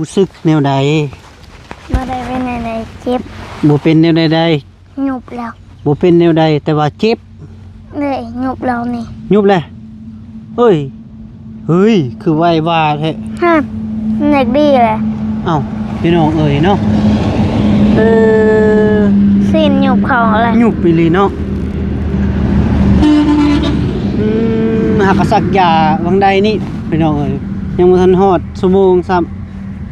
ຮູ້ສຶກແນວໃດ? ບໍ່ໄດ້ເປັນແນວໃດ ເຈັບ. ບໍ່ເປັນແນວໃດໃດ? ຍຸບແລ້ວ. ບໍ່ເປັນແນວໃດ ແຕ່ວ່າເຈັບ. ເລີຍຍຸບແລ້ວນີ້. ຍຸບແລ້ວ? ເອີຍ ເຮີ້ຍ ຄືໄວວາແທ້. ຮະ ມັນຢາກດີແຫຼະ. ເອົ້າ ພີ່ນ້ອງເອີຍເນາະ ເອີ ຊີ້ນຍຸບເຂົ້າແລ້ວ. ຍຸບອີ່ຫຼີເນາະ. ອືມ ຫາກະສັກຢາຫວ່າງໃດນີ້ ພີ່ນ້ອງເອີຍ ຍັງບໍ່ທັນຮອດຊົ່ວໂມງຊ້ຳ.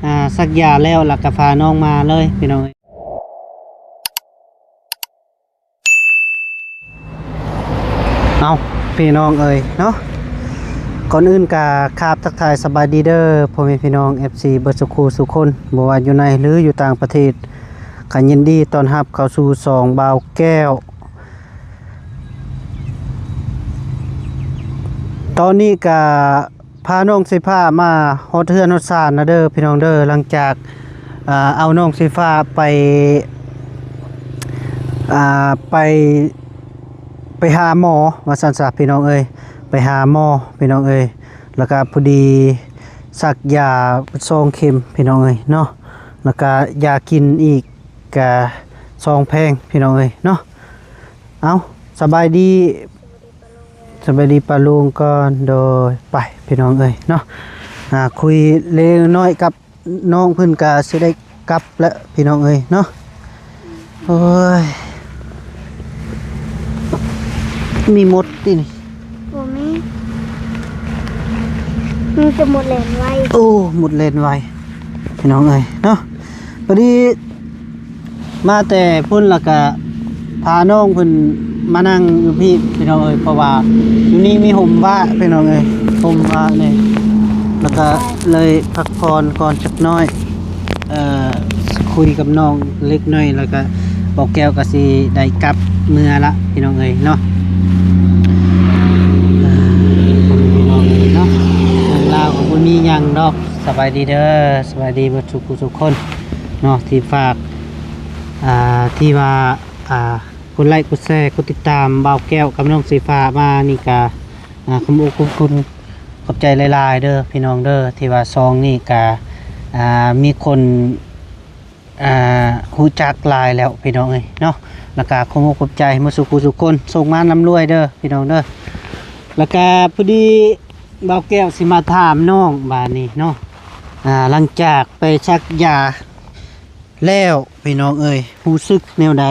ອ່າ ສັກຢາແລ້ວ ແລ້ວກະພານ້ອງມາເລີຍ ພີ່ນ້ອງເອີຍ. ເອົ້າ ພີ່ນ້ອງເອີຍເນາະ ກ່ອນອື່ນກະຂາບທັກທາຍສະບາຍດີເດີ ພໍ່ແມ່ພີ່ນ້ອງ ເອັຟຊີ ເບິດສູ່ຄູ່ສູ່ຄົນ ບໍ່ວ່າຢູ່ໃນ ຫຼື ຢູ່ຕ່າງປະເທດ ກະຍິນດີຕ້ອນຮັບເຂົ້າສູ່ຊ່ອງບ່າວແກ້ວ. ຕອນນີ້ກະ ພານ້ອງສີຟ້າມາຮອດເຮືອນຮອດຊານນະເດີ ພີ່ນ້ອງເດີ ຫຼັງຈາກ ອ່າ ເອົານ້ອງສີຟ້າໄປ ອ່າ ໄປ ໄປຫາໝໍວ່າຊັ້ນຊະ ພີ່ນ້ອງເອີຍ ໄປຫາໝໍ ພີ່ນ້ອງເອີຍ ແລ້ວກະພໍດີສັກຢາສອງເຂັມ ພີ່ນ້ອງເອີຍເນາະ ແລ້ວກະຢາກິນອີກກະສອງແຜງ ພີ່ນ້ອງເອີຍເນາະ. ເອົ້າ ສະບາຍດີ ສະບາຍດີປ້າລຸງກ່ອນ ໂດຍ ໄປພີ່ນ້ອງເອີຍເນາະ ອ່າ ຄຸຍເລັກນ້ອຍກັບນ້ອງເພິ່ນກະຊິໄດ້ກັບແລ້ວພີ່ນ້ອງເອີຍເນາະ. ໂອ້ຍ ມີມົດຕິນີ້? ບໍ່ມີ ມີແຕ່ມົດແລ່ນໄວ. ໂອ້ ມົດແລ່ນໄວ ພີ່ນ້ອງເອີຍເນາະ ພໍດີ ມາແຕ່ພຸ້ນ ແລ້ວກະພານ້ອງເພິ່ນມານັ່ງຢູ່ພີ້ ພີ່ນ້ອງເອີຍ ເພາະວ່າຢູ່ນີ້ມີຮົ່ມວ້າ ພີ່ນ້ອງເອີຍ ຮົ່ມວ້າແດ່ ແລ້ວກະເລີຍພັກຜ່ອນກ່ອນຈັກໜ້ອຍ ເອີ ຄຸຍກັບນ້ອງເລັກນ້ອຍ ແລ້ວກະບ່າວແກ້ວກະຊິໄດ້ກັບເມືອລະ ພີ່ນ້ອງເອີຍເນາະ. ພີ່ນ້ອງເອີຍເນາະ ເລື່ອງລາວກະບໍ່ມີຫຍັງດອກ. ສະບາຍດີເດີ ສະບາຍດີເບິດສູ່ຜູ້ສູ່ຄົນເນາະ ທີ່ຝາກ ອ່າ ທີ່ວ່າ ອ່າ ກົດໄລກົດແຊ ກົດຕິດຕາມບ່າວແກ້ວກັບນ້ອງສີຟ້າມານີ້ກະ ອ່າ ຂອບອົກຂອບຄຸນ ຂອບໃຈຫຼາຍໆເດີພີ່ນ້ອງເດີ ທີ່ວ່າຊ່ອງນີ້ກະ ອ່າ ມີຄົນ ອ່າ ຮູ້ຈັກຫຼາຍແລ້ວພີ່ນ້ອງເອີຍເນາະ ແລ້ວກະຂອບອົກຂອບໃຈໝົດສູ່ຜູ້ສູ່ຄົນ ໂຊກໝານລ່ຳລວຍເດີພີ່ນ້ອງເດີ. ແລ້ວກະພໍດີບ່າວແກ້ວຊິມາຖາມນ້ອງບາດນີ້ເນາະ ອ່າ ຫຼັງຈາກໄປສັກຢາແລ້ວ ພີ່ນ້ອງເອີຍ ຮູ້ສຶກແນວໃດ?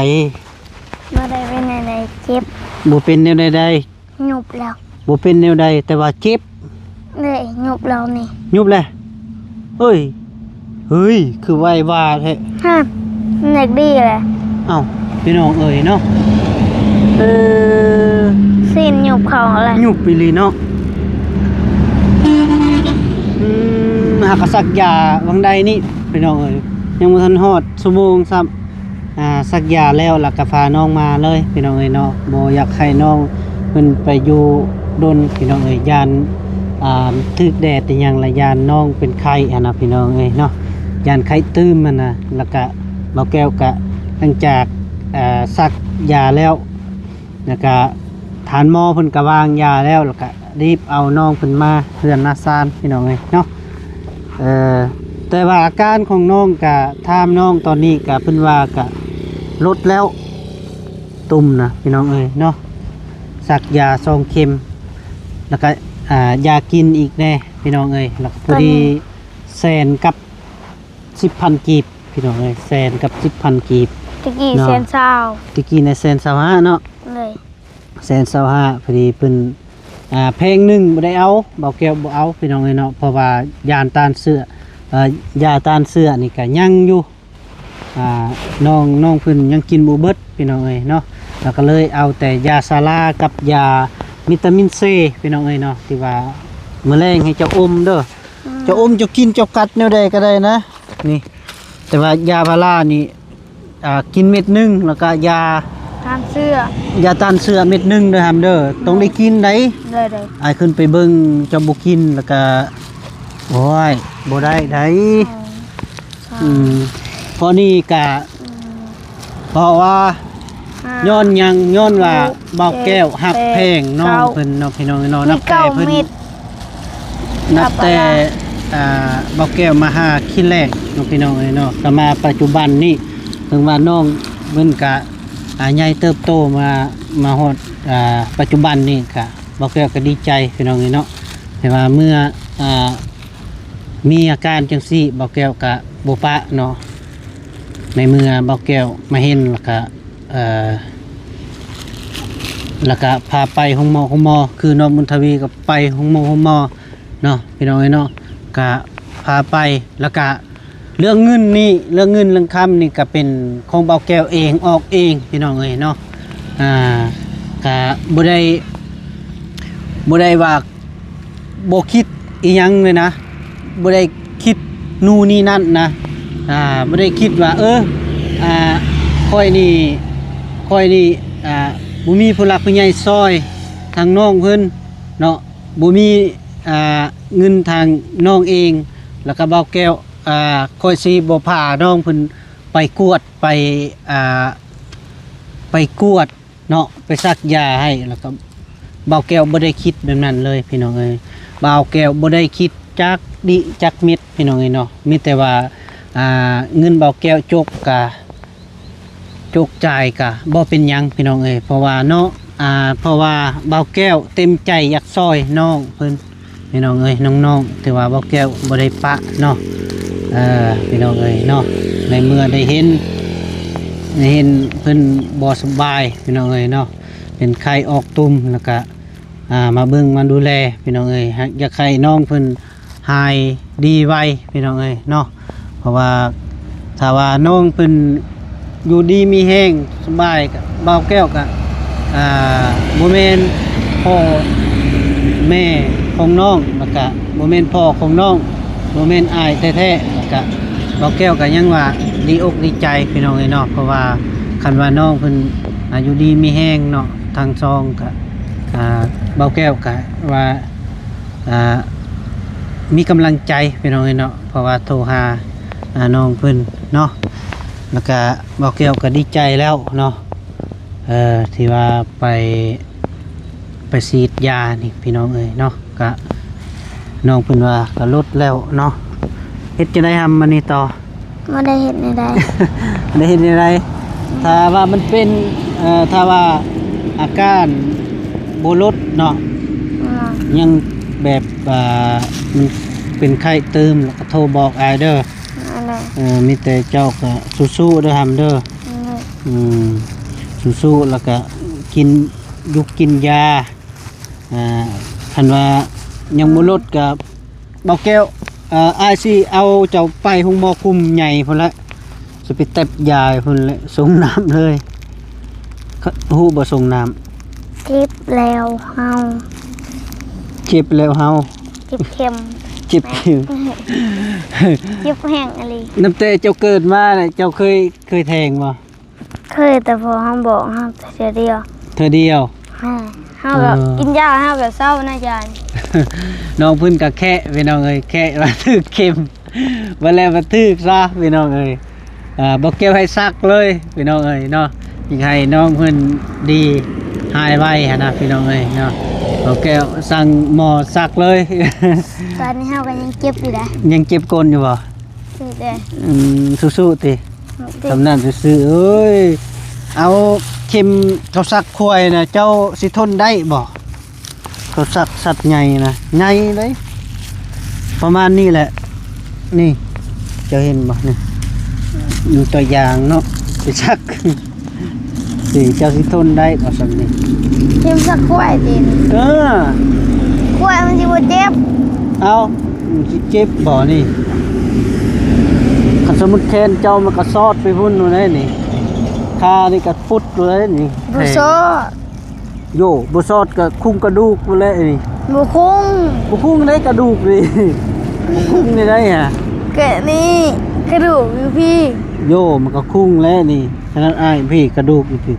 ບໍ່ໄດ້ເປັນແນວໃດ ເຈັບ. ບໍ່ເປັນແນວໃດໃດ? ຍຸບແລ້ວ. ບໍ່ເປັນແນວໃດ ແຕ່ວ່າເຈັບ. ເລີຍຍຸບແລ້ວນີ້. ຍຸບແລ້ວ? ເອີຍ ເຮີ້ຍ ຄືໄວວາແທ້. ຮະ ມັນຢາກດີແຫຼະ. ເອົ້າ ພີ່ນ້ອງເອີຍເນາະ ເອີ ຊີ້ນຍຸບເຂົ້າແລ້ວ. ຍຸບອີ່ຫຼີເນາະ. ອືມ ຫາກະສັກຢາຫວ່າງໃດນີ້ ພີ່ນ້ອງເອີຍ ຍັງບໍ່ທັນຮອດຊົ່ວໂມງຊ້ຳ. ອ່າ ສັກຢາແລ້ວ ແລ້ວກະພານ້ອງມາເລີຍ ພີ່ນ້ອງເອີຍເນາະ ບໍ່ຢາກໃຫ້ນ້ອງເພິ່ນໄປຢູ່ດົນ ພີ່ນ້ອງເອີຍ ຢ້ານ ອ່າ ຖືກແດດອີ່ຫຍັງ ແລະ ຢ້ານນ້ອງເປັນໄຂ້ຫັ້ນນະ ພີ່ນ້ອງເອີຍເນາະ ຢ້ານໄຂ້ຕື່ມຫັ້ນນະ. ແລ້ວກະບ່າວແກ້ວກະ ຫຼັງຈາກ ອ່າ ສັກຢາແລ້ວ ແລ້ວກະທ່ານໝໍເພິ່ນກະວາງຢາແລ້ວ ແລ້ວກະ ຮີບເອົານ້ອງເພິ່ນມາເຮືອນມາຊານ ພີ່ນ້ອງເອີຍເນາະ. ເອີ ແຕ່ວ່າອາການຂອງນ້ອງກະ ຖາມນ້ອງຕອນນີ້ກະ ເພິ່ນວ່າກະລົດແລ້ວ ຕຸ່ມນະ ພີ່ນ້ອງເອີຍເນາະ ສັກຢາສອງເຂັມ ແລ້ວກະ ອ່າ ຢາກິນອີກແດ່ ພີ່ນ້ອງເອີຍ ແລ້ວກະພໍດີແສນກັບສິບພັນກີບ ພີ່ນ້ອງເອີຍ ແສນກັບສິບພັນກີບ. ຕະກີ້ເນາະ ແສນຊາວ ຕະກີ້ນະແສນຊາວຫ້າເນາະ. ເລີຍ ແສນຊາວຫ້າ ພໍດີເພິ່ນ ອ່າ ແຜງໜຶ່ງບໍ່ໄດ້ເອົາ ບ່າວແກ້ວບໍ່ເອົາ ພີ່ນ້ອງເອີຍເນາະ ເພາະວ່າຢາຕ້ານເຊື້ອ ເອີ ຢາຕ້ານເຊື້ອນີ້ກະຍັງຢູ່ ອ່າ ນ້ອງ ນ້ອງເພິ່ນຍັງກິນບໍ່ເບິດ ພີ່ນ້ອງເອີຍເນາະ ແລ້ວກະເລີຍເອົາແຕ່ຢາຊາລາກັບຢາວິຕາມິນຊີ ພີ່ນ້ອງເອີຍເນາະ ທີ່ວ່າມື້ແລງໃຫ້ເຈົ້າອົມເດີ. ອືມ ເຈົ້າອົມ ເຈົ້າກິນ ເຈົ້າກັດແນວໃດກະໄດ້ນະ ນີ້ ແຕ່ວ່າຢາພາລານີ້ ອ່າ ກິນເມັດໜຶ່ງ ແລ້ວກະຢາຕ້ານເຊື້ອ ຢາຕ້ານເຊື້ອເມັດໜຶ່ງເດີ ຫຳເດີ ຕ້ອງໄດ້ກິນໃດ. ໄດ້ ໄດ້ ອ້າຍຂຶ້ນໄປເບິ່ງ ເຈົ້າບໍ່ກິນ ແລ້ວກະ ໂອ້ຍ ບໍ່ໄດ້ໃດ. ອືມ ເພາະນີ້ກະ ອືມ ເພາະວ່າ ຫ້າ ຍ້ອນຫຍັງ? ຍ້ອນວ່າ ຫົກ ບ່າວແກ້ວ ເຈັດ ຮັກແພງນ້ອງ ແປດ ເພິ່ນເນາະ ເກົ້າ ພີ່ນ້ອງເນາະ ມີ ນັບແຕ່ ເກົ້າ ເມັດ ນັບແຕ່ ກັບອັນ ອ່າ ບ່າວແກ້ວມາຫາຂີ້ແລ້ງເນາະ ພີ່ນ້ອງເອີຍເນາະ. ກໍມາປັດຈຸບັນນີ້ ເຖິງວ່ານ້ອງເພິ່ນກະ ອ່າ ໃຫຍ່ເຕີບໂຕມາ ມາຮອດ ອ່າ ປັດຈຸບັນນີ້ ກະ ບ່າວແກ້ວກໍດີໃຈ ພີ່ນ້ອງເອີຍເນາະ. ແຕ່ວ່າເມື່ອ ອ່າ ມີອາການຈັ່ງຊີ້ ບ່າວແກ້ວກະບໍ່ປະເນາະ. ໃນເມື່ອບ່າວແກ້ວມາເຫັນ ແລ້ວກະ ເອີ ແລ້ວກະພາໄປໂຮງໝໍ ໂຮງໝໍ ຄືນ້ອງບຸນທະວີກໍໄປໂຮງໝໍ ໂຮງໝໍເນາະ ພີ່ນ້ອງເອີຍເນາະ. ກະພາໄປ ແລ້ວກະເລື່ອງເງິນນີ້ ເລື່ອງເງິນເລື່ອງຄຳນີ້ ກະເປັນຂອງບ່າວແກ້ວເອງ ອອກເອງ ພີ່ນ້ອງເອີຍເນາະ. ອ່າ ກະບໍ່ໄດ້ ບໍ່ໄດ້ວ່າ ບໍ່ຄິດອີ່ຫຍັງເລີຍນະ ບໍ່ໄດ້ຄິດນູ່ນນີ້ນັ້ນນະ. ອ່າ ບໍ່ໄດ້ຄິດວ່າ ເອີ ອ່າ ຂ້ອຍນີ້ ຂ້ອຍນີ້ ອ່າ ບໍ່ມີຜູ້ຫຼັກຜູ້ໃຫຍ່ຊ່ອຍທາງນ້ອງເພິ່ນເນາະ ບໍ່ມີ ອ່າ ເງິນທາງນ້ອງເອງ ແລ້ວກໍບ່າວແກ້ວ ອ່າ ຂ້ອຍຊິບໍ່ພານ້ອງເພິ່ນໄປກວດ ໄປ ອ່າ ໄປກວດ ເນາະ ໄປສັກຢາໃຫ້ ແລ້ວກໍບ່າວແກ້ວບໍ່ໄດ້ຄິດແບບນັ້ນເລີຍ ພີ່ນ້ອງເອີຍ. ບ່າວແກ້ວບໍ່ໄດ້ຄິດຈັກດິຈັກເມັດ ພີ່ນ້ອງເອີຍເນາະ. ມີແຕ່ວ່າ ອ່າ ເງິນບ່າວແກ້ວຈົກກະ ຈົກຈ່າຍກະບໍ່ເປັນຫຍັງ ພີ່ນ້ອງເອີຍ. ເພາະວ່າເນາະ ອ່າ ເພາະວ່າບ່າວແກ້ວເຕັມໃຈຢາກຊ່ອຍນ້ອງເພິ່ນ ພີ່ນ້ອງເອີຍ ນ້ອງໆ ຖືວ່າບ່າວແກ້ວບໍ່ໄດ້ປະເນາະ ເອີ ພີ່ນ້ອງເອີຍເນາະ. ໃນເມື່ອໄດ້ເຫັນ ໄດ້ເຫັນເພິ່ນບໍ່ສະບາຍ ພີ່ນ້ອງເອີຍເນາະ ເປັນໄຂ້ອອກຕຸ່ມ ແລ້ວກະ ອ່າ ມາເບິ່ງມາດູແລ ພີ່ນ້ອງເອີຍ. ຢາກໃຫ້ນ້ອງເພິ່ນຫາຍດີໄວ ພີ່ນ້ອງເອີຍເນາະ. ເພາະວ່າຖ້າວ່ານ້ອງເພິ່ນຢູ່ດີມີແຮງສະບາຍ ກະ ບ່າວແກ້ວກະ ອ່າ ບໍ່ແມ່ນພໍ່ແມ່ຂອງນ້ອງ ແລ້ວກະບໍ່ແມ່ນພໍ່ຂອງນ້ອງ ບໍ່ແມ່ນອ້າຍແທ້ໆ ແລ້ວກະບ່າວແກ້ວກະຍັງວ່າດີອົກດີໃຈ ພີ່ນ້ອງເອີຍເນາະ. ເພາະວ່າຄັນວ່ານ້ອງເພິ່ນ ອ່າ ຢູ່ດີມີແຮງເນາະ ທັງສອງກະ ອ່າ ບ່າວແກ້ວກະວ່າ ອ່າ ມີກຳລັງໃຈ ພີ່ນ້ອງເອີຍເນາະ. ເພາະວ່າໂທຫາ ອ່າ ນ້ອງເພິ່ນເນາະ ແລ້ວກະບ່າວແກ້ວກະດີໃຈແລ້ວເນາະ ເອີ ທີ່ວ່າໄປ ໄປສີດຢານີ້ ພີ່ນ້ອງເອີຍເນາະ. ກະນ້ອງເພິ່ນວ່າກະລົດແລ້ວເນາະ. ເຮັດຈັ່ງໃດຫຳ ບາດນີ້ຕໍ່? ບໍ່ໄດ້ເຮັດແນວໃດ ບໍ່ໄດ້ເຮັດແນວໃດ. ຖ້າວ່າມັນເປັນ ເອີ ຖ້າວ່າອາການບໍ່ລົດເນາະ ອືມ ຍັງແບບ ອ່າ ມັນເປັນໄຂ້ຕື່ມ ແລ້ວກໍໂທບອກອ້າຍເດີ. ເອີ ມີແຕ່ເຈົ້າກໍສູ້ໆເດີຫຳເດີ. ອືມ ສູ້ໆ ແລ້ວກໍກິນ ຢູ່ກິນຢາ. ອ່າ ຄັນວ່າຍັງບໍ່ລົດກໍ ບ່າວແກ້ວ ເອີ ອ້າຍຊິເອົາເຈົ້າໄປໂຮງໝໍຄຸ້ມໃຫຍ່ພຸ້ນແຫຼະ ຊິໄປແຕັບຢາພຸ້ນແຫຼະ ສົ່ງນ້ຳເລີຍ. ຮູ້ບໍ່ ສົ່ງນ້ຳ? ເຈັບແລ້ວເຮົາ ເຈັບແລ້ວເຮົາ ເຈັບເຂັມ ເຈັບເຂັມ ເຈັບແຮງອີ່ຫຼີ. ນັບແຕ່ເຈົ້າເກີດມາເນຍ ເຈົ້າເຄີຍ ເຄີຍແທ້ງບໍ່? ເຄີຍ ແຕ່ພໍ່ເຮົາບອກເຮົາເທື່ອດຽວ ເທື່ອດຽວ. ແມ່ນ ເຮົາກໍ ເອີ ກິນຢາເຮົາກໍເຊົານະ ຢາ. ນ້ອງເພິ່ນກໍແຄະ ພີ່ນ້ອງເອີຍ ແຄະວ່າຖືກເຂັມ ບັດແລ້ວມາຖືກຊະ ພີ່ນ້ອງເອີຍ. ອ່າ ບໍ່ເກັບໃຫ້ສັກເລີຍ ພີ່ນ້ອງເອີຍເນາະ. ຢາກໃຫ້ນ້ອງເພິ່ນດີ ຫາຍໄວຫັ້ນນະ ພີ່ນ້ອງເອີຍເນາະ. ບໍ່ແກ້ວສັ່ງໝໍສັກເລີຍ. ຕອນນີ້ເຮົາກໍຍັງເຈັບຢູ່ເດ້. ຍັງເຈັບກົ້ນຢູ່ບໍ່? ເຈັບເດ້. ອືມ ສູ້ໆຕິ. ໂອເຄ ສ່ຳນັ້ນຊື່ໆ. ເອີຍ ເອົາເຂັມເຂົາສັກຄວາຍນະ ເຈົ້າຊິທົນໄດ້ບໍ່? ເຂົາສັກສັດໃຫຍ່ນະ ໃຫຍ່ເລີຍ ປະມານນີ້ແຫຼະ. ນີ້ ເຈົ້າເຫັນບໍ່ນີ້? ມີຕົວຢ່າງເນາະ ໄປສັກ ຊິ ເຈົ້າຊິທົນໄດ້ບໍ່ສ່ຳນີ້? ເຂັມສັກຄວາຍຕິ? ເອີ ຄວາຍມັນຊິບໍ່ເຈັບ? ເອົ້າ ມັນຊິເຈັບບໍ່ນີ້? ຄັນສົມມຸດແຂນເຈົ້າມັນກໍສອດໄປພຸ້ນໂລດໄດ໋ນີ້ ຂານີ້ກໍປຸດໂລດໄດ໋ນີ້. ບໍ່ສອດ. ໂຢ ບໍ່ສອດກໍຄຸງກະດູກພຸ້ນແຫຼະນີ້. ບໍ່ຄຸງ ບໍ່ຄຸງໄດ໋ກະດູກນີ້ ບໍ່ຄຸງໄດ້ໃດ໋ຫະ? ກະນີ້ກະດູກຢູ່ພີ້. ໂຢ ມັນກໍຄຸງແຫຼະນີ້ ຂະໜາດອ້າຍພີ້ກະດູກຢູ່ພີ້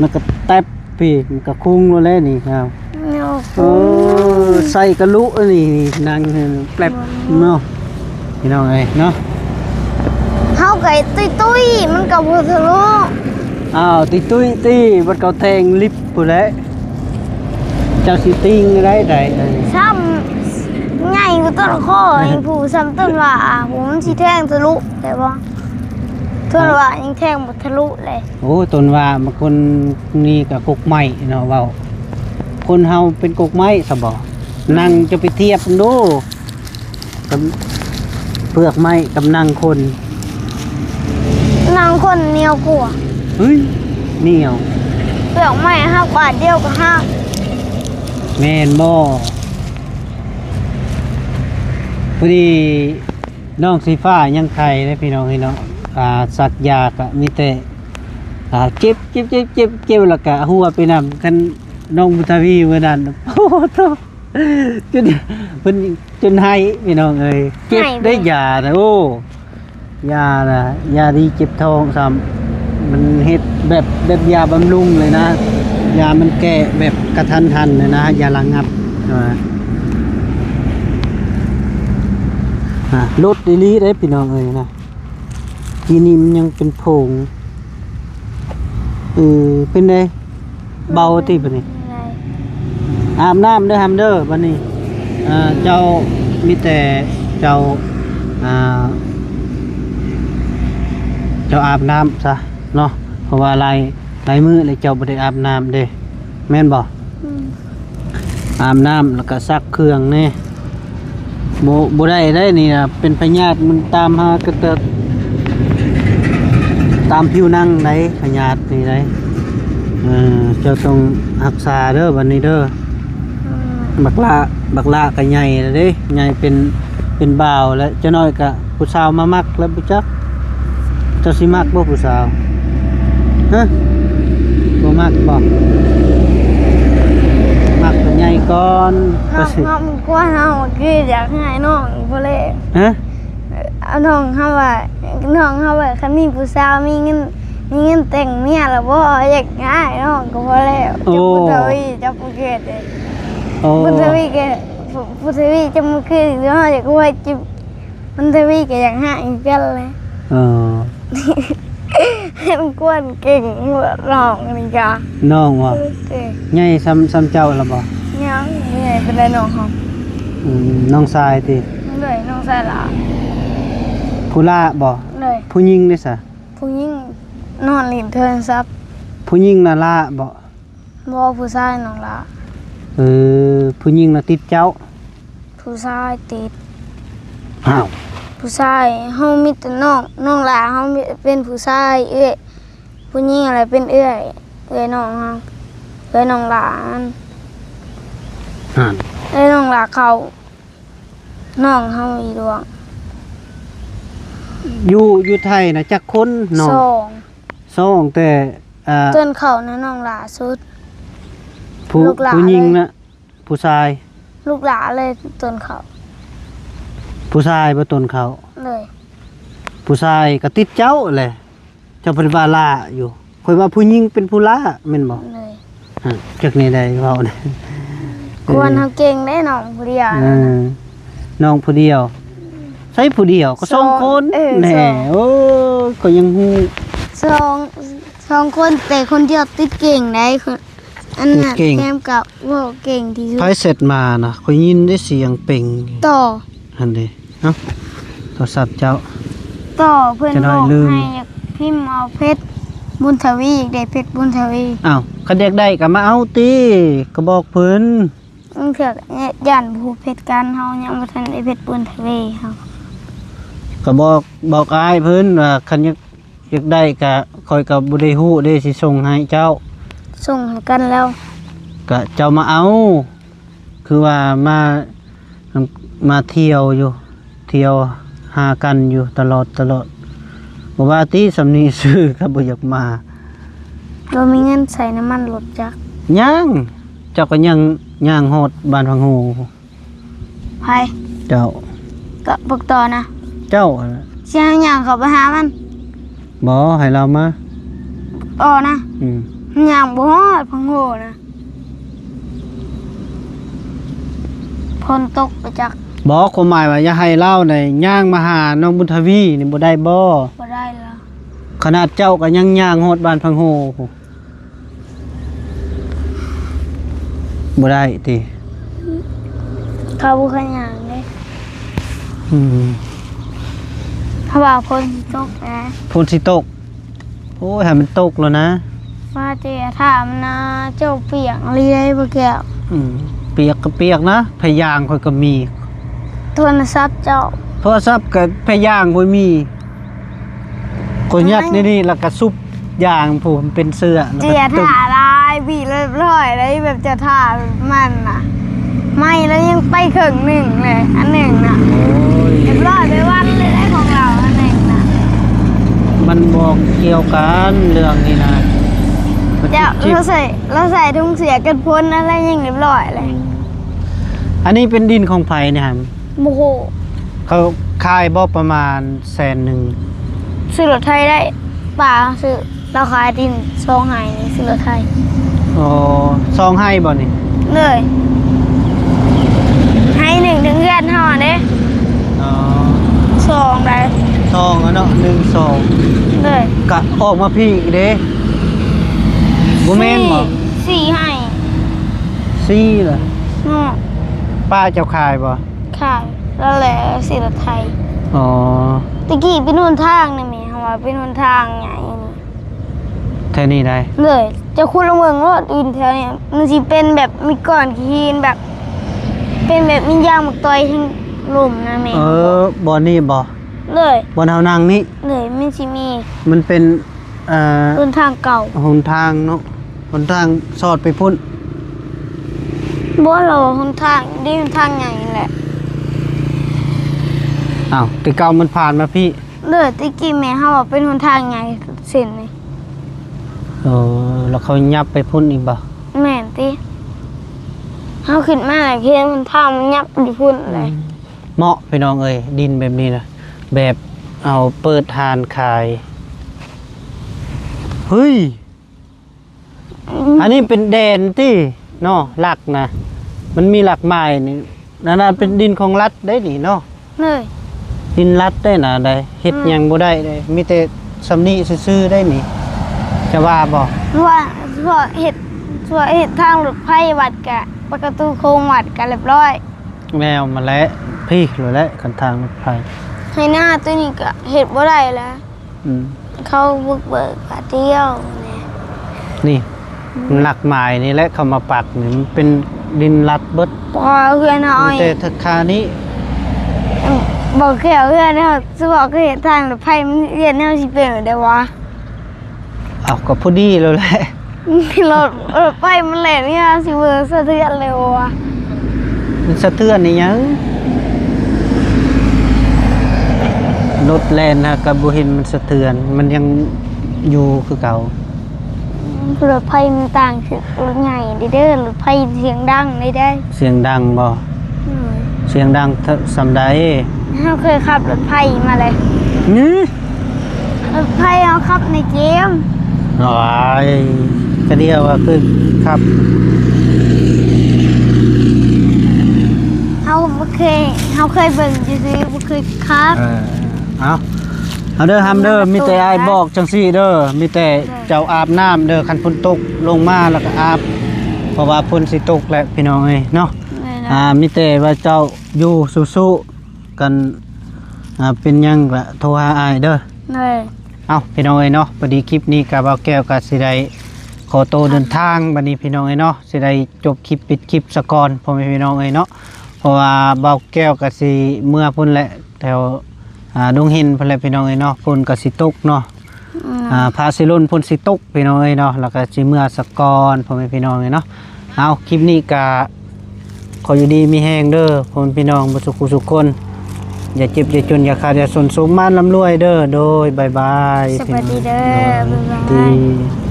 ມັນກໍແຕັບພີ້ ມັນກໍຄຸງໂລດແຫຼະນີ້. ເອົາ ໂອ້ ເອີ ໃສ່ກະລຸອັນນີ້ ນີ້ ນັ່ງແປບເນາະ ພີ່ນ້ອງເອີຍເນາະ. ເຮົາກໍຕຸ້ຍໆ ມັນກໍບໍ່ທະລຸ. ອ້າວ ຕຸ້ຍໆຕິ ບັດເຂົາແທງລິບ ພຸ້ນແຫຼະ ເຈົ້າຊິຕິງໄດ້ໃດ໋. ຊ້ຳໃຫຍ່ກວ່າ ຕົ້ນຄໍຍັງຜູຊ້ຳຕົ້ນຫວ້າ ຜູມັນຊິແທງທະລຸໄດ້ບໍ່? ຕົ້ນຫວ້າຍັງແທງບໍ່ທະລຸເລີຍ. ໂອ້ ຕົ້ນຫວ້າມັນຄົນນີ້ກໍກົກໄມ້ເນາະ ເວົ້າ ຄົນເຮົາເປັນກົກໄມ້ຊະບໍ່? ນັ່ງ ຈະໄປທຽບເບິ່ງດູ ກັບເປືອກໄມ້ກັບນັ່ງຄົນ. ນັ່ງຄົນໜຽວກວ່າ. ເຮີ້ຍ ໜຽວ. ເປືອກໄມ້ຫັກບາດດຽວກໍຫັກ. ແມ່ນບໍ່? ພໍດີນ້ອງສີຟ້າຍັງໄຄເດ້ພີ່ນ້ອງເອີຍເນາະ. ອ່າ ສັກຢາກະມີແຕ່ ອ່າ ເຈັບ ເຈັບ ເຈັບ ເຈັບ ເຈັບ ແລ້ວກະຫົວໄປນຳ. ຄັນນ້ອງບຸນທະວີມື້ນັ້ນ ໂອ້ໂຫ ຈົນ ເພິ່ນຈົນໄຫ້ພີ່ນ້ອງເອີຍ. ເຈັບໄດ້ຢານະ ໂອ້ ຢານະ ຢາດີເຈັບທ້ອງຊ້ຳ. ມັນເຮັດແບບ ແບບຢາບຳລຸງເລີຍນະ. ຢາມັນແກ້ແບບກະທັນຫັນເລີຍນະ ຢາລະງັບ. ອ່າ ລົດອີ່ຫຼີເດ້ພີ່ນ້ອງເອີຍນະ. ກີ້ນີ້ມັນຍັງເປັນຜົງ. ເອີ ເປັນໃດ? ເບົາຕິບາດນີ້. ອາບນ້ຳເດີ ຫຳເດີ ບາດນີ້. ເຈົ້າ ມີແຕ່ເຈົ້າ ອ່າ ເຈົ້າອາບນ້ຳຊະເນາະ ເພາະວ່າຫຼາຍ ຫຼາຍມື້ແລ້ວເຈົ້າບໍ່ໄດ້ອາບນ້ຳເດ້ ແມ່ນບໍ່? ອືມ. ອາບນ້ຳ ແລ້ວກໍຊັກເຄື່ອງແດ່. ບໍ່ ບໍ່ໄດ້ໄດ໋ນີ້ນະ ເປັນພະຍາດ ມັນຕາມຫາກະເຕີກ ຕາມຜິວໜັງໄດ໋ ພະຍາດນີ້ໄດ໋. ເອີ ເຈົ້າຕ້ອງຮັກສາເດີ ບັດນີ້ເດີ. ອືມ. ບັກຫຼ້າ ບັກຫຼ້າກໍໃຫຍ່ແລ້ວເດ້ ໃຫຍ່ເປັນ ເປັນບ່າວແລ້ວ. ຈັກໜ້ອຍກະຜູ້ສາວມາມັກແລ້ວບໍ່ຈັກ. ເຈົ້າຊິມັກບໍ່ຜູ້ສາວ? ຮະ? ບໍ່ມັກບໍ່? ມັກຜູ້ໃຫຍ່ກ່ອນ. ເຮົາ ເຮົາບໍ່ກົວ ເຮົາຄືຢາກໃຫ້ນ້ອງພໍແລ້ວ. ຮະ? ເອົານ້ອງເຮົາວ່າ ນ້ອງເຮົາວ່າ ຄັນມີຜູ້ສາວ ມີເງິນ ມີເງິນແຕ່ງເມຍແລ້ວບໍ່ ຢາກໃຫ້ນ້ອງກໍພໍແລ້ວ. ໂອ້ ເຈົ້າບໍ່ເຄີຍເດ້. ໂອ້ ບໍ່ເຄີຍເດ້. ຜູ້ທະວີກໍ ຜູ້ທະວີຈະມາຄືເຮົາຢາກໄວ້ຈິບ ມັນທະວີກໍຢາກຫາກຄືກັນແຫຼະ. ເອີ ມັນກວນເກັ່ງ ນ້ອງນີ້ກະ ນ້ອງຫວາ? ເອີ ໃຫຍ່ສ່ຳ ສ່ຳເຈົ້າລະບໍ່? ຍັງ ໃຫຍ່ປານໃດນ້ອງເຮົາ? ອືມ ນ້ອງຊາຍຕິ? ໂດຍ ນ້ອງຊາຍຫຼ້າ. ຜູ້ຫຼ້າບໍ່? ໂດຍ. ຜູ້ຍິງເດຊະ? ຜູ້ຍິງນອນຫຼິ້ນໂທລະສັບ. ຜູ້ຍິງນະຫຼ້າບໍ່? ບໍ່ ຜູ້ຊາຍນ້ອງຫຼ້າ. ເອີ ຜູ້ຍິງນະຕິດເຈົ້າ? ຜູ້ຊາຍຕິດ. ອ້າວ ຜູ້ຊາຍ ເຮົາມີແຕ່ນ້ອງ ນ້ອງຫຼ້າ ເຮົາມີ ເປັນຜູ້ຊາຍ ເອື້ອຍ ຜູ້ຍິງຫັ້ນແຫຼະເປັນເອື້ອຍ ເອື້ອຍນ້ອງເຮົາ ເອື້ອຍນ້ອງຫຼ້າຫັ້ນ. ຫັ້ນ ເອື້ອຍນ້ອງຫຼ້າເຂົ້າ ນ້ອງເຮົາອີ່ຫຼວງ. ຢູ່ ຢູ່ໄທນະຈັກຄົນນ້ອງ? ສອງ. ສອງ ແຕ່ ອ່າ ຕົ້ນເຂົ້ານະນ້ອງຫຼ້າສຸດ. ຜູ້ ຜູ້ຍິງນະ ຜູ້ຊາຍ? ລູກຫຼ້າເລີຍຕົ້ນເຂົ້າ. ຜູ້ຊາຍບໍ່ຕົ້ນເຂົ້າ? ໂດຍ. ຜູ້ຊາຍກໍຕິດເຈົ້າແຫຼະ ເຈົ້າເພິ່ນວ່າຫຼ້າຢູ່ ຂ້ອຍວ່າຜູ້ຍິງເປັນຜູ້ຫຼ້າແມ່ນບໍ່? ໂດຍ. ຮະ ຈັກແນວໃດເວົ້ານະ. ຄວນເຮົາເກັ່ງເດ້ນ້ອງຜູ້ດຽວ. ເອີ ນ້ອງຜູ້ດຽວ ໃຊ້ຜູ້ດຽວກໍສອງຄົນ. ເອີ ແນ່ ສອງ. ໂອ້ ກໍຍັງຮູ້ ສອງ ສອງຄົນ ແຕ່ຄົນດຽວຕິດເກັ່ງໄດ໋. ອັນນັ້ນແຖມກັບເວົ້າເກັ່ງທີ່ສຸດ. ໃຜເຊັດມານະ? ຂ້ອຍຍິນໄດ້ສຽງເປັ່ງ. ຕໍ່ ຫັ້ນເດ ເນາະ ໂທລະສັບເຈົ້າ. ຕໍ່ ເພິ່ນບອກໃຫ້ຢາກພິມເອົາເພັດບຸນທະວີ ຢາກໄດ້ເພັດບຸນທະວີ. ອ້າວ ຄັນຢາກໄດ້ກໍມາເອົາຕິ ກໍບອກເພິ່ນ. ບາງເທື່ອຢ້ານຜູ້ເພັດກັນ ເຮົາຍັງບໍ່ທັນໄດ້ເພັດບຸນທະວີເຮົາ. ກໍບອກ ບອກອ້າຍເພິ່ນວ່າ ຄັນຢາກ ຢາກໄດ້ກະ ຂ້ອຍກະບໍ່ໄດ້ຮູ້ເດ້ ຊິສົ່ງໃຫ້ເຈົ້າ. ສົ່ງໃຫ້ກັນແລ້ວ ກະເຈົ້າມາເອົາ. ຄືວ່າມາ ມາທ່ຽວຢູ່ ທ່ຽວຫາກັນຢູ່ຕະຫຼອດ ຕະຫຼອດ. ບໍ່ວ່າຕິ ສ່ຳນີ້ຊື່ກະບໍ່ຢາກມາ. ບໍ່ມີເງິນໃສ່ນ້ຳມັນລົດຈັກ. ຍັງ ເຈົ້າກະຍັງຍ່າງຮອດບ້ານພັງໂຮ. ໃຜ? ເຈົ້າ. ກໍບັກຕໍ່ນະ. ເຈົ້າຫັ້ນລະ. ຊິໃຫ້ຍ່າງເຂົ້າໄປຫາມັນ? ບໍ່ ໃຫ້ລາວມາ. ອໍນະ. ອືມ. ຍ່າງບໍ່ຮອດພັງໂຮນະ. ຝົນຕົກປະຈັກ. ບໍ່ ຄວາມໝາຍວ່າຢາກໃຫ້ລາວນະຍ່າງມາຫານ້ອງບຸນທະວີນີ້ບໍ່ໄດ້ບໍ່? ບໍ່ໄດ້ລະ. ຂະໜາດເຈົ້າກໍຍັງຍ່າງຮອດບ້ານພັງໂຮພຸ້ນ. ບໍ່ໄດ້ຕິ? ເຂົາບໍ່ໃຫ້ຍ່າງເດ້. ອືມ ເພາະວ່າຝົນຊິຕົກນະ ຝົນຊິຕົກ. ໂອ້ຍ ໃຫ້ມັນຕົກແລ້ວນະ. ວ່າແຕ່ຖ້າມັນນະ ເຈົ້າປຽກອີ່ຫຼີໄດ໋ບໍ່ແກ້ວ. ອືມ ປຽກກໍປຽກນະ ຜ້າຢາງຂ້ອຍກໍມີ. ໂທລະສັບເຈົ້າ? ໂທລະສັບກໍຜ້າຢາງຂ້ອຍມີ. ຂ້ອຍຍັດໃນນີ້ ແລ້ວກໍຊຸບຢາງຜູ້ມັນເປັນເຊື້ອ ແລ້ວກໍ ເຈົ້າຖ້າຫຼາຍ ບີບຮຽບຮ້ອຍໄດ໋ ແບບເຈົ້າຖ້າມັນນະ ໄມ້ແລ້ວຍັງໄປເຄິ່ງໜຶ່ງເລີຍ ອັນໜຶ່ງນະ. ໂອ້ຍ ຮຽບຮ້ອຍໄປວັນເລີຍໄດ໋ຂອງລາວ ອັນໜຶ່ງນະ. ມັນບໍ່ກ່ຽວກັນເລື່ອງນີ້ນະ ມັນ ເຈົ້າ ຈິບໆ ລາວໃສ່ ລາວໃສ່ຖົງເສື້ອກັນຝົນ ອັນນັ້ນຍັງຮຽບຮ້ອຍເລີຍ. ອືມ ອັນນີ້ເປັນດິນຂອງໃຜນີ້ຫຳ? ບໍ່ຮູ້. ເຂົາຂາຍບໍ່ປະມານແສນໜຶ່ງ? ຊື້ລົດໄຖໄດ້ ປ້າຊື້ ລາວຂາຍດິນສອງໄຮ່ນີ້ ຊື້ລົດໄຖ. ອໍ ສອງໄຮ່ບໍ່ນີ້? ໂດຍ ໄຮ່ໜຶ່ງເຖິງເຮືອນເຮົາຫັ້ນເດ້. ອໍ ສອງໃດ໋ ສອງຫັ້ນເນາະ ໜຶ່ງ ສອງ. ໂດຍ ກະອອກມາພີ້ອີກເດ້ ບໍ່ແມ່ນບໍ່? ສີ່ ສີ່ໄຮ່ ສີ່ລະ ເນາະ. ປ້າເຈົ້າຂາຍບໍ່? ຂາຍ ລາວແຫຼະຊື້ລົດໄຖ. ອໍ ແຕ່ກີ້ເປັນຫົນທາງນະແມ່ ເຮົາວ່າເປັນຫົນທາງໃຫຍ່ນີ້ ແຖວນີ້ໃດ໋. ໂດຍ ເຈົ້າຂຸດລົງເບິ່ງໂລດ ດິນແຖວນີ້ ມັນຊິເປັນແບບມີກ້ອນຫີນ ແບບເປັນແບບມີຢາງໝາກຕອຍແຮງລົ້ມນະແມ່. ເອີ ບ່ອນນີ້ບໍ່? ໂດຍ ບ່ອນເຮົານັ່ງນີ້. ໂດຍ ມັນຊິມີ ມັນເປັນ ເອີ ຫົນທາງເກົ່າ ຫົນທາງເນາະ ຫົນທາງສອດໄປພຸ້ນ. ບໍ່ ລາວຫົນທາງ ເດ້ ຫົນທາງໃຫຍ່ແຫຼະ. ອ້າວ ແຕ່ເກົ່າມັນຜ່ານມາພີ້. ເດີ ແຕ່ກີ້ແມ່ເຮົາວ່າເປັນຫົນທາງໃຫຍ່ເສັ້ນນີ້. ເອີ ແລ້ວເຂົາຫຍັບໄປພຸ້ນອີກບໍ່? ແມ່ນຕິ ເຮົາຂຶ້ນມາແລ້ວເຫັນຫົນທາງມັນຫຍັບຢູ່ພຸ້ນເລີຍ. ອືມ ເໝາະພີ່ນ້ອງເອີຍ ດິນແບບນີ້ນະ ແບບເອົາເປີດຮ້ານຂາຍ. ເຮີ້ຍ ອືມ ອັນນີ້ເປັນແດນຕິເນາະ ຫຼັກນະ ມັນມີຫຼັກໝາຍນີ້ ອັນນັ້ນເປັນດິນຂອງລັດໄດ໋ນີ້ເນາະ. ເລີຍ ດິນລັດໄດ໋ນະ ໄດ້ເຮັດ ອືມ ຫຍັງບໍ່ໄດ້ເດ້ ມີແຕ່ຊຳນີ້ຊື່ໆໄດ໋ນີ້ ຈະວ່າບໍ່? ວ່າ ວ່າເຮັດ ວ່າເຮັດທາງລົດໄຟວັດກະ ປະຕູໂຄງວັດກະຮຽບຮ້ອຍ. ແນວມາແຫຼະ ພີ້ໂລດແຫຼະ ຄັນທາງລົດໄຟ. ໄຮ່ນາໂຕນີ້ກະເຮັດບໍ່ໄດ້ແລ້ວ. ອືມ ເຂົາບຸກເບີກບາດດຽວນີ້ ນີ້ ອືມ ຫຼັກໝາຍນີ້ແຫຼະ ເຂົາມາປັກນີ້ ມັນເປັນດິນລັດເບິດ. ບໍ່ ເຮືອນເຮົາ ມີແຕ່ ນີ້ ຄານີ້ ອືມ ບໍ່ແກ້ວ ເຮືອນເຮົາ ສະເພາະເຂດທາງລົດໄຟ ມັນ ເຮືອນເຮົາຊິເປັນແບບໃດວະ? ເອົາ ກໍພໍດີແລ້ວແຫຼະ ລົດ ລົດໄຟມັນແລ່ນນີ້ ຊິເບິ່ງສະເທືອນເລີຍວະ? ມັນສະເທືອນອີ່ຫຍັງ? ລົດແລ່ນຫາກະບໍ່ເຫັນມັນສະເທືອນ ມັນຍັງຢູ່ຄືເກົ່າ. ອືມ ລົດໄຟມັນຕ່າງຄືລົດໃຫຍ່ເດ້ ລົດໄຟສຽງດັງເດ້. ສຽງດັງບໍ່? ອືມ ສຽງດັງ ຊ- ສ່ຳໃດ? ເຮົາເຄີຍຂັບລົດໄຟມາເລີຍ. ຫື? ລົດໄຟເຮົາຂັບໃນເກມ. ໂອ້ຍ ກະດຽວວ່າຄືຂັບ. ເຮົາບໍ່ເຄີຍ ເຮົາເຄີຍເບິ່ງຊື່ໆ ບໍ່ເຄີຍຂັບ. ເອີ ເອົາ ເອົາເດີ ຮຳເດີ ມີແຕ່ອ້າຍບອກຈັ່ງຊີ້ເດີ ມີແຕ່ ເຈົ້າອາບນ້ຳເດີ ຄັນຝົນຕົກລົງມາແລ້ວກໍອາບ ເພາະວ່າຝົນຊິຕົກແຫຼະພີ່ນ້ອງເອີຍເນາະ. ແມ່ນແຫຼະ ອ່າ ມີແຕ່ວ່າເຈົ້າຢູ່ສູ້ໆກັນ ອ່າ ເປັນຫຍັງກະໂທຫາອ້າຍເດີ. ເອີ ເອົາ ພີ່ນ້ອງເອີຍເນາະ ພໍດີຄລິບນີ້ກະບ່າວແກ້ວກະຊິໄດ້ຂໍໂຕເດີນທາງບັດນີ້ພີ່ນ້ອງເອີຍເນາະ ຊິໄດ້ຈົບຄລິບປິດຄລິບສາກ່ອນ ພໍ່ແມ່ພີ່ນ້ອງເອີຍເນາະ ເພາະວ່າບ່າວແກ້ວກະຊິເມືອພຸ້ນແຫຼະ ແຖວ ອ່າ ດົງເຫັນພຸ້ນແຫຼະພີ່ນ້ອງເອີຍເນາະ ຝົນກະຊິຕົກເນາະ. ອືມ ອ່າ ຟ້າຊິຫຼົ່ນ ຝົນຊິຕົກພີ່ນ້ອງເອີຍເນາະ ແລ້ວກະຊິເມືອສາກ່ອນ ພໍ່ແມ່ພີ່ນ້ອງເອີຍເນາະ. ເອົາ ຄລິບນີ້ກະຂໍຢູ່ດີມີແຮງເດີ ພໍ່ແມ່ພີ່ນ້ອງເບິດສູ່ຜູ້ສູ່ຄົນ ຢ່າເຈັບຢ່າຈົນ ຢ່າຂາດຢ່າຈົນ ສຸກໝານລ່ຳລວຍເດີ. ໂດຍ ບາຍບາຍ ສະບາຍດີເດີ ພີ່ນ້ອງ ບາຍບາຍ ດີ.